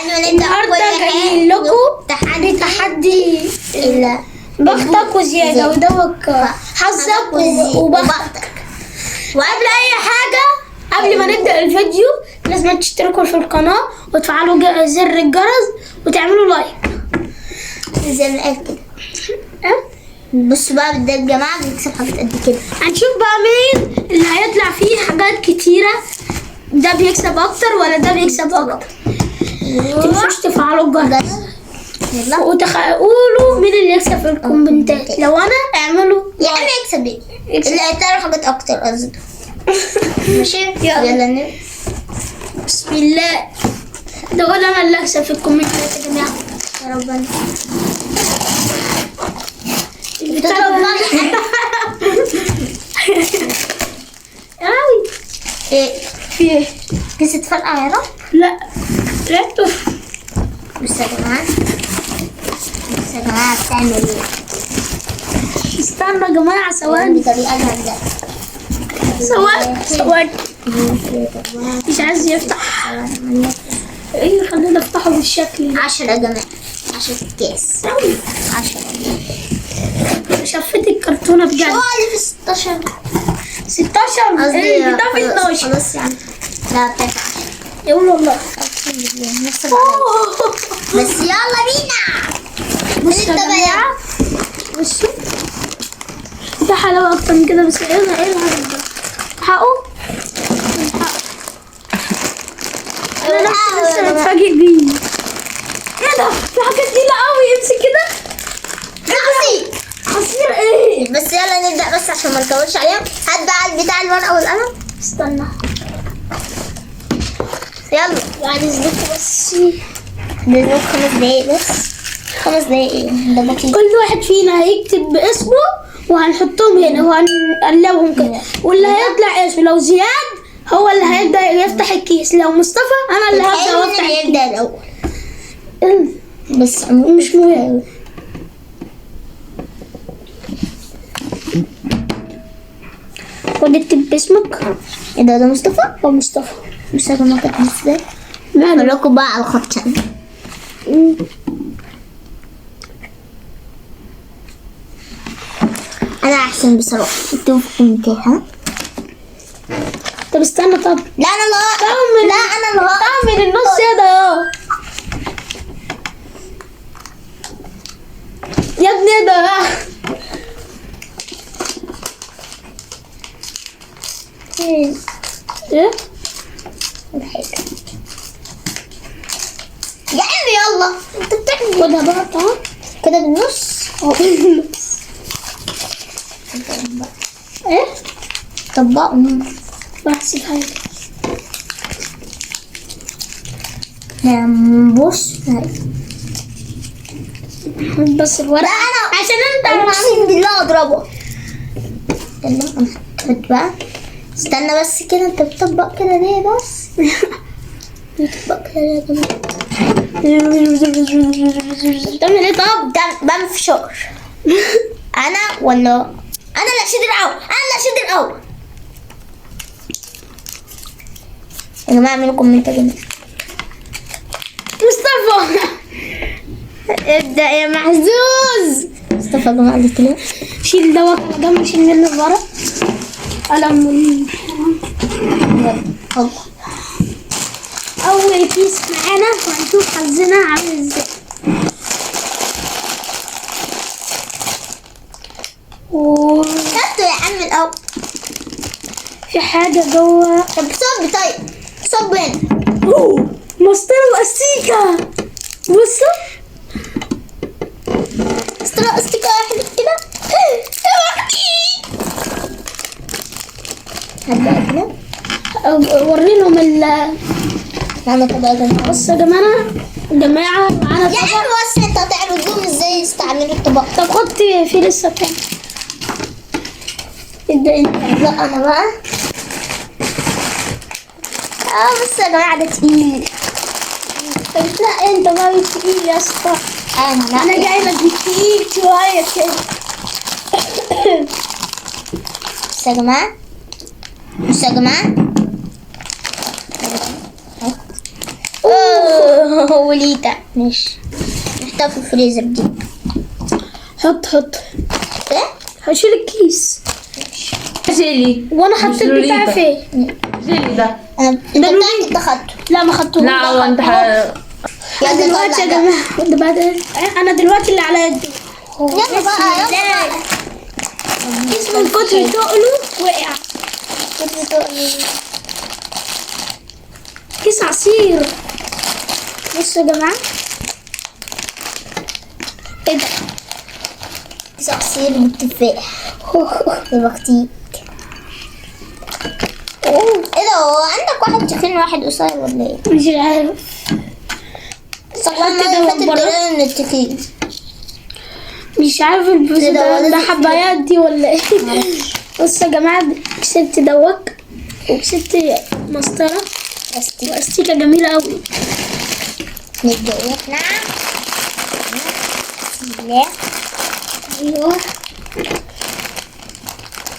قبل ما نبدا النهارده جايين لكم تحدي تحدي بختك وزيادة ودوك حظك وبختك. وقبل اي حاجة، قبل ما نبدا الفيديو لازم تشتركوا في القناة وتفعلوا زر الجرس وتعملوا like زي ما قال كده. أه؟ بصوا بقى، ده الجماعة بيكسب حاجات قد كده. هنشوف بقى مين اللي هيطلع فيه حاجات كتيرة، ده بيكسب اكتر ولا ده بيكسب اكتر. متنسوش تفعلوا الجرس يلا وتقولوا مين اللي يكسب في الكومنتات. لو انا اعملوا يا عم يكسب ايه؟ يكسب. اللي هيطلع له حاجات اكتر قصدي. ماشي يلا. يلا نبدا. بسم الله. ده قول انا اللي اكسب في الكومنتات يا جماعة. يا ربنا بتضرب أوي. ايه في ايه؟ كيسة فرقع يا رب. لا لا. بصوا يا جماعة، بصوا يا جماعة بتعمل ايه؟ استنى يا جماعة ثواني بطريقة جامدة. ثواني ثواني، مش عايز يفتح. ايه، خلينا نفتحه بالشكل ده. 10 يا جماعة، 10 كيس، 10. شفت الكرتونة بجد. هو اللي في 16 16 قصدي البتاع في خلاص- 12. خلاص يعني لا بتاعت 10. يقول والله. اقسم بالله نفس العدد. بس يلا بينا. بصوا يا نبدأ بقى. جماعة، بصوا في حلاوة أكتر من كده، بس ايه ايه الهبل ده؟ حقه؟ حقه. أنا نفسي لسه متفاجئ بيه. ايه ده؟ في حاجات تقيلة أوي، امسك كده. عصير. عصير ايه؟ بس يلا نبدأ بس عشان ما نطولش عليهم. هات بقى البتاع الورقة والقلم. استنى يلا بعد إذنكم بس. نزود 5 دقايق بس، 5 دقايق ده بطيء. كل واحد فينا هيكتب باسمه وهنحطهم هنا وهنقلبهم كده، واللي هيطلع اسمه لو زياد هو اللي هيبدأ يفتح الكيس، لو مصطفى انا اللي هبدأ حلو وافتح اللي الكيس. يبدأ الأول بس مش مهم. خد اكتب باسمك. ايه ده؟ ده مصطفى؟ هو مصطفى. مصطفى ما كانت ازاي؟ ماله؟ لكم بقى على الخط يعني. انا احسن بصراحة. اكتبوا في الكومنتات ها. طب استنى. طب لا انا اللي هقف. طب لا انا اللي هقف. طب من النص يا ده يا ابني ده. ايه؟ الحاجة. يا عم يلا انت بتعمل ايه؟ خدها بقى طبعا كده بالنص. ايه؟ طبقوا. بحسب حاجة. بص بس الورقة لا انا عشان انت اقسم بالله اضربه. يلا انا هحط بقى. استنى بس كده، انت بتطبق كده ليه بس؟ بتطبق كده ليه يا جماعة؟ بتعمل ايه طب؟ ده بعمل فشار. انا ولا انا اللي اشد الاول؟ انا اللي اشد الاول. يا جماعة اعملوا comment يا جماعة. مصطفى ابدا يا محزوز. مصطفى يا جماعة اللي طلع. شيل دوت على جنب، شيل منه الورق قلم. يلا يلا. اول كيس معانا وهنشوف حظنا عامل ازاي. هاتوا يا عم الاول. في حاجة جوه. طب صب، طيب صب هنا. اوه، مسطرة وأستيكة. بصوا استرا استيكة حلو كده. هات بقى كده. ورينهم ال معانا طبق يا جماعة. بصوا يا جماعة، جماعة معانا يا طبق. عم بس انت هتعرضوهم ازاي يستعملوا الطبق؟ طب خد في لسه تاني. ابدأ انت. لا انا بقى. بص يا جماعة ده تقيل. طب لا انت بقى بالتقيل يا اسطى. انا لا. انا جاي لك بالتقيل شوية كده. بص يا جماعة، بص يا جماعة. أوه. لوليتا. ماشي، نحطها في الفريزر دي. حط حط. ايه؟ هشيل الكيس. جيلي. وانا حطيت مش بتاع لوليتا. فين؟ جيلي ده. انا انت بتاعك انت خدته. لا ما خدتوش. لا هو انت يلا دلوقتي يا طلع ده. جماعة ده بعد انا دلوقتي اللي عليا الدور. يلا بقى يلا بقى. كيس من كتر تقله وقع. كتر تقله. كيس عصير. بصوا يا جماعة، ايه ده؟ كيس عصير بالتفاح. يا بختيك. ايه ده، هو عندك واحد تخين وواحد قصير ولا ايه؟ مش عارف. صح، المرة اللي فاتت بره. طلعنا من التخين. مش عارف البوز إيه ده، ده هو ده لازم حبايات دي ولا ايه؟ بصوا يا جماعة، كسبت دوت وكسبت مسطرة بس واستيكة جميلة قوي. نبدأ احنا. بسم الله. ايوه،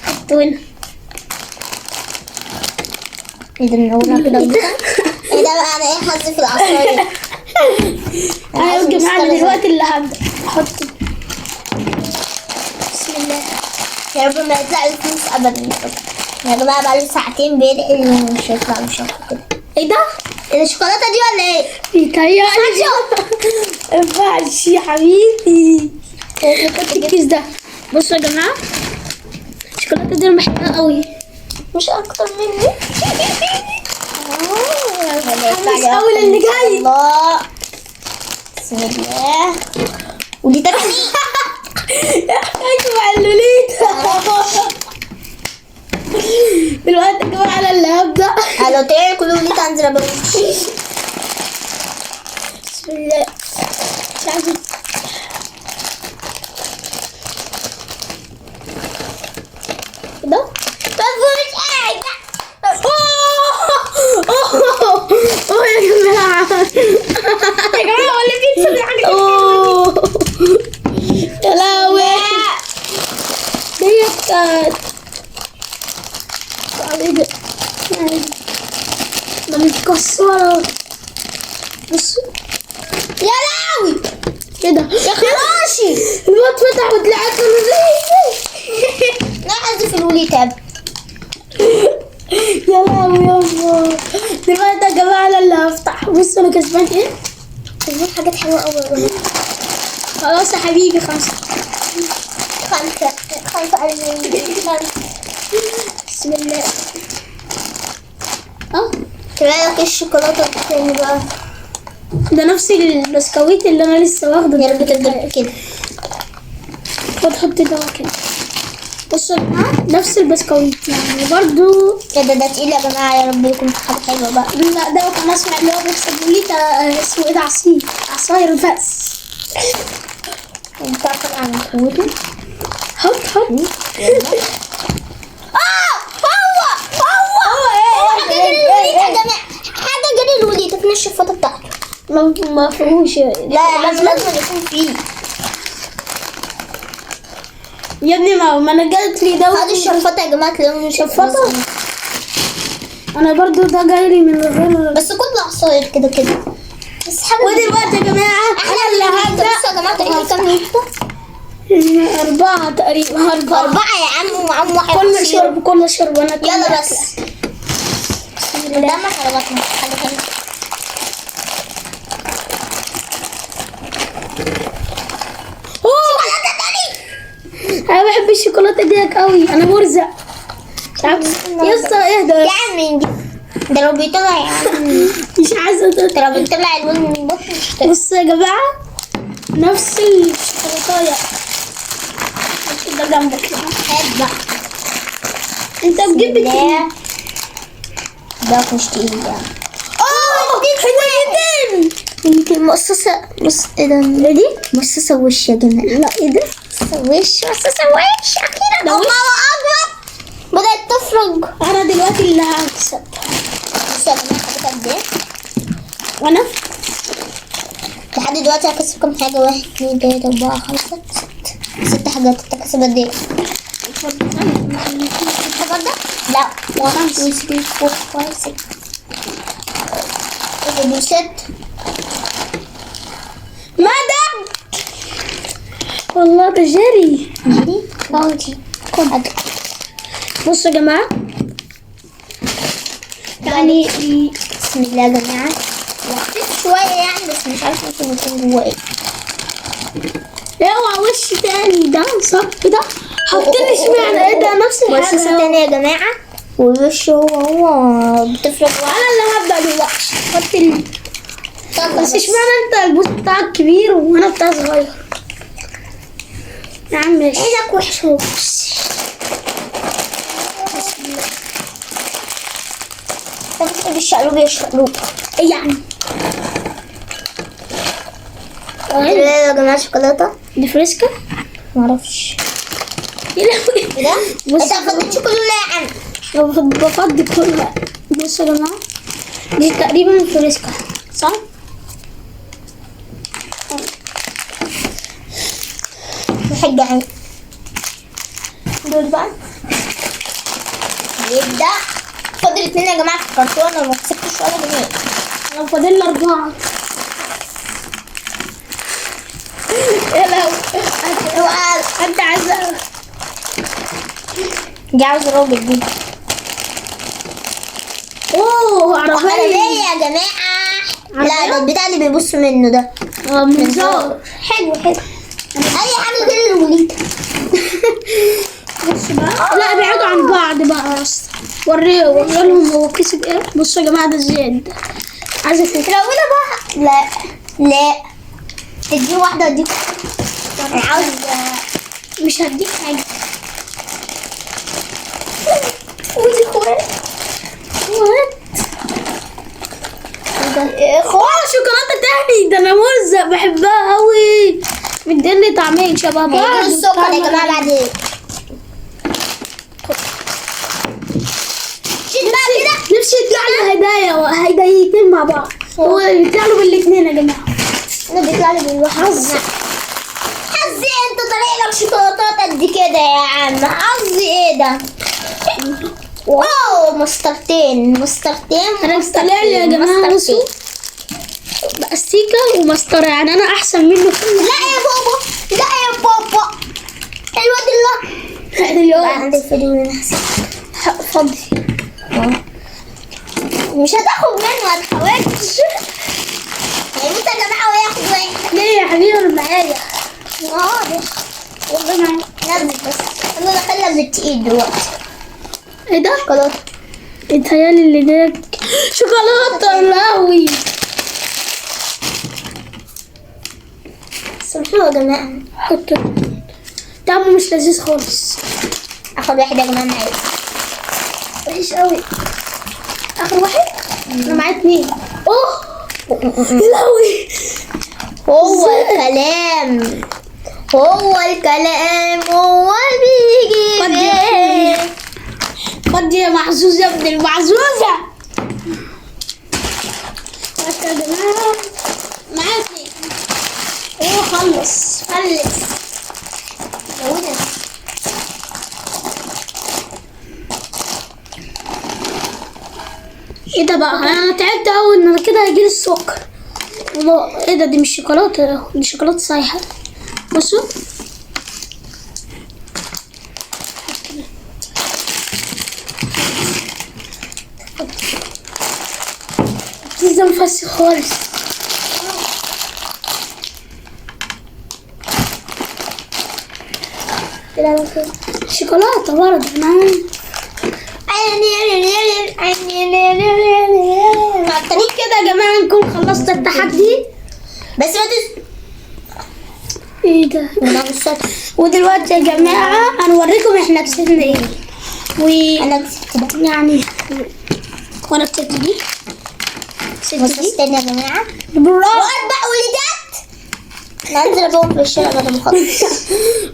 حط هنا. ايه ده، منورة كده. ايه ده بقى، انا ايه حظي في العصاية؟ انا يا جماعة أنا دلوقتي اللي هبدأ احط. بسم الله. يا رب ما يطلع الفلوس ابدا يا رب. يا جماعة بقاله ساعتين بيدعي انه مش هيطلع له شوكة كده. ايه ده؟ ايه ده، الشوكولاتة دي ولا ايه؟ بيتهيألي ما ينفعش يا حبيبي. حط الكيس ده. بصوا يا جماعة، الشوكولاتة دي انا بحبها قوي. مش اكتر مني. متحمس قوي للي جاي. الله، بسم الله. ودي تاكلي. ايوه مع اللوليتا. دلوقتي يا جماعة انا اللي هبدأ. لو طلع كل لوليتا انزل ابوس. بسم الله. مش عارفة. إيه ده؟ مفهوش حاجة. اوه اوه يا جماعة، يا جماعة هو اللي بيكسب الحاجة. اوه يا لهوي، ديت ايه ده؟ ده متكسرة. بصوا يا لهوي، ايه ده؟ يا خراشي. الواد فتح وطلعت له. انا حظي في الوليتا. يا لهوي يابا. دلوقتي يا جماعة انا اللي هفتح. بصوا انا كسبان ايه؟ كسبان حاجات حلوة قوي. خلاص يا حبيبي، 5. 5 5 5. بسم الله. طلع لك الشوكولاتة التاني بقى. ده نفس البسكويت اللي انا لسه واخده. يا رب تفضل كده. وتحط ده كده. بصوا يا جماعة، نفس البسكويت يعني برضو. ايه ده، ده تقيل يا جماعة، يا رب يكون في حاجة حلوة بقى. لا ده كان اسمع اللي هو بيكسب لوليتا، اسمه ايه ده، عصير، عصاير بس. بتاع طبعا قوته. حط حط. هو هو هو حاجة غير الوليتا يا جماعة، حاجة غير الوليتا في الشفاطة بتاعته. ما فيهوش. لا يا عم لازم يكون فيه. يا ابني ما انا جات لي ده. هذه الشفاطة يا جماعة تلاقيهم شفاطة؟ انا برضو ده جاي لي من غير. بس كله عصاير كده كده. بس حاجة ودلوقتي يا جماعة احلى انا اللي اللي هبدأ. بصوا يا جماعة تقريبا كام لوليتا؟ 4 تقريبا، 4. 4 يا عم، ومعاهم واحد كل عصير. شرب، كل شرب انا كل يلا أكلة. بس. بسم الله. ده ما حلواتنا حاجة تانية. شوكولاتة تاني. انا بحب الشوكولاتة ديك قوي، انا مرزق. مش عارف يا اسطى اهدى. يا عم انجز، ده لو بيطلع يا عم. مش عايزه. ده لو بيطلع الون من بطنه مش هتقدر. بصوا يا جماعة، نفس الشوكولاتة. ده جنبك. هات بقى. انت بتجيب لا ده مش تقيل يعني. هديتين. يمكن مصاصة. بص ايه ده، دي مصاصة وش يا جماعة. لا ايه ده؟ مصاصة وش، مصاصة وش أخيرا. ده وش. الله أكبر، بدأت تفرج. انا دلوقتي اللي هكسب. بصوا يا جماعة حاجات قد ايه. وانا لحد دلوقتي هكسب كام حاجة؟ 1 2 3 4 5 6، 6 حاجات. انت كسب قد ايه؟ 6 برضه؟ لا 1 2 3 4 5 6. ايه ده، دول 6. ما ده والله ده جري. دي دي. خد. بصوا يا جماعة، يعني بسم الله يا جماعة، وخفيف شوية يعني، بس مش عارفة ممكن يكون جوه ايه. اوعى وش تاني ده صح كده؟ حاطين اشمعنى ايه ده؟ نفس وش الحاجة. تاني يا جماعة، والوش هو هو بتفرق واحد. انا اللي هبدأ دلوقتي. حط طب بس اشمعنى انت البوس بتاعك كبير وانا بتاعي صغير؟ يا عم ماشي. عينك وحشة. طب بتحب الشقلوب يا الشقلوب؟ ايه يعني؟ ايه يا جماعة شوكولاتة؟ دي فريسكا؟ معرفش. يا لهوي. ايه ده؟ بص. انت ما فضيتش كله ليه يا عم؟ بفضي كله. بصوا يا جماعة، دي تقريبا فريسكا صح؟ واحد جعان. دول بقى يبدأ. فاضل 2 يا جماعة في الكرتونة، وما كسبتش ولا جنيه. انا فاضل لي 4. يا لهوي. اوعى. انت عايزة دي عاوز راجل دي. اوه عربية. عربية يا جماعة. لا ده البتاع اللي بيبص منه ده. منظار. حلو حلو. اي حاجة غير الوليد. بصوا بقى، لا ابعدوا عن بعض بقى يا اسطى. وريه لهم هو كسب ايه. بصوا يا جماعة ده زياد عايز اشوف. لو انا بقى لا لا تديه واحدة واديك. انا عاوز مش هديك حاجة. ودي اخوات. what اخوات. شوكولاتة تاني. ده انا مرزق بحبها قوي. مديني طعمين شبه بعض. هيجيله السكر يا جماعة بعدين. شيل بقى كده. نفسي يطلع له هدايا وهديتين مع بعض. هو بيطلع له بالاثنين يا جماعة. انا بيطلع لي بالواحد. حظ. حظي انت طالع لك شوكولاتات قد كده يا عم. حظي ايه ده؟ واو مسطرتين مسطرتين. انا طالع لي يا جماعة بصوا باستيكه ومسطره، يعني انا احسن منه في لا يا بابا لا يا بابا. الواد الله بقى عندي الفيديو اللي انا حاسة. فاضي. مش هتاخد منه، ما تحاولش. هيموت يا جماعة وياخد واحد. ليه يا حبيبي؟ انا معايا. اه والله معايا. نزل بس. انا داخلها بالتقيل دلوقتي. ايه ده؟ شوكولاتة. اتهيألي اللي ده شوكولاتة. لهوي. بس حلوة يا جماعة. حط طعمه مش لذيذ خالص. اخد واحد يا جماعة معايا. وحش قوي. اخر واحد؟ انا معايا 2. اوه يا لهوي. هو الكلام هو الكلام هو بيجي بيه. خد يا محظوظ يا ابن المحظوظة. بس يا جماعة معايا 2. هو خلص خلص. زودها. ايه ده بقى؟ انا تعبت قوي ان انا كده هيجيلي السكر. والله ايه ده؟ دي مش شوكولاتة، دي شوكولاتة سايحه. بصوا دي ده مفسي خالص. شوكولاتة برضه. كده يا جماعة نكون خلصت التحدي. بس ما تس ايه ده؟ ودلوقتي يا جماعة هنوريكم احنا كسبنا ايه. انا كسبت ده. يعني وانا كسبت دي. كسبت بص دي. استنى يا جماعة. برافو. واربع وليدات. انا هنزل ابيعهم في الشارع بعد ما اخلص.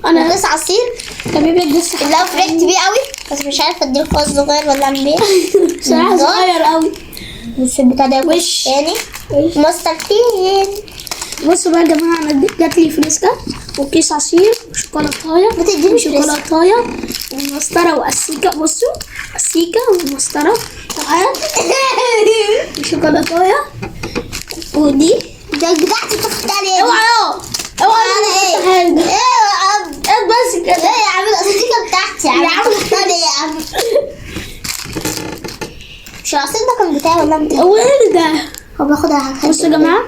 انا كيس عصير حبيبي لسه اللي هو فرحت بيه قوي، بس مش عارفه اديله خاص صغير ولا اعمل ايه. بصراحة صغير قوي. بص البتاع ده وش. تاني مسطرتين. بصوا بقى يا جماعة، انا جات لي فريسكا وكيس عصير وشوكولاتايه. ما تديني وشوكولاتايه ومسطره واسيكه. بصوا اسيكه ومسطره وشوكولاتايه ودي ده بتاعتي بتاخد عليها. اوعى يا اوعى. ايه ايه ايه يا عم؟ بس كده. ايه يا عم؟ القصيدة بتاعتي يا عم، بتاخد ايه يا عم؟ مش العصير ده كان بتاعي ولا بتاعي؟ هو ايه ده؟ هو باخدها على بصوا يا جماعة،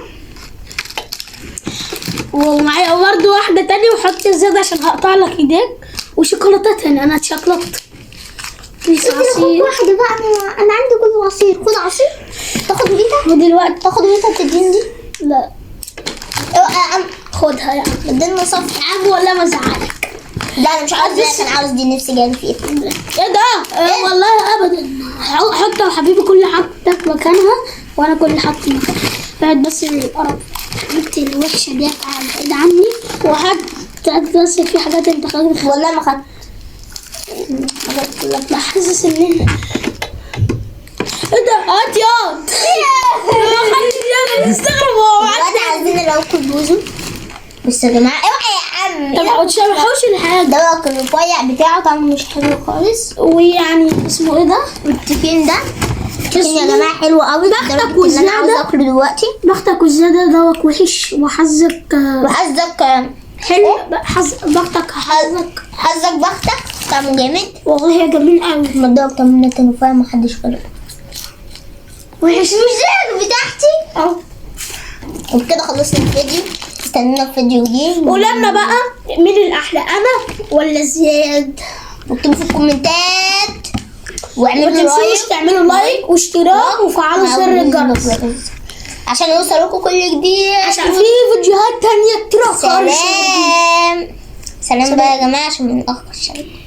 ومعايا برضه واحدة تانية، وحط زيادة عشان هقطع لك ايديك. وشوكولاتات هنا، انا اتشكلطت. كيس خد عصير. واحدة بقى، انا عندي كل عصير. خد عصير، تاخد بيتا، ودلوقتي تاخد بيتا، تديني دي. لا اوعى يا عم، خدها يا عم. اديني صف. يا عم والله ما ازعلك. لا انا مش عاوز دي، انا عاوز دي، نفسي جالي فيها. ايه ده؟ آه والله ابدا. حط يا حبيبي كل حاجتك مكانها، وانا كل حاجتي مكانها. بعد بس القرف، حاجتي الوحشة دي بعيد عني. وحط بس في حاجات انت خدتها. والله ما خدت الحاجات كلها. بحسس ان ايه ده؟ هات ياض. انا مستغرب هو معاك. دلوقتي عايزين الاكل بوزو. بس يا جماعة اوعى يا عم. طب ما تشرحوش الحاجة. ده بقى الرفيع بتاعه طعمه مش حلو خالص. ويعني اسمه ايه ده؟ والتخين ده، التخين يا جماعة حلو قوي بختك لدرجة ان انا وزيادة. عاوزه اكله دلوقتي. بختك والزيادة دوت وحش، وحظك وحظك حلو. حظ بختك، حظك. حظك بختك طعمه جامد. والله يا جميل قوي. ما ده اكتر من كان رفيع، ما حدش فرق. وحش. مش زي بتاعتي. اه. وبكده خلصنا الفيديو، استنونا في فيديو جديد. ولما بقى مين الاحلى، انا ولا زياد؟ واكتبوا في الكومنتات ما واعملوا تنسوش like تعملوا like واشتراك وفعلوا زر الجرس عشان يوصلكوا كل جديد، عشان في فيديوهات تانية كتير خالص. سلام سلام بقى يا جماعة عشان ما نتأخرش عليكم.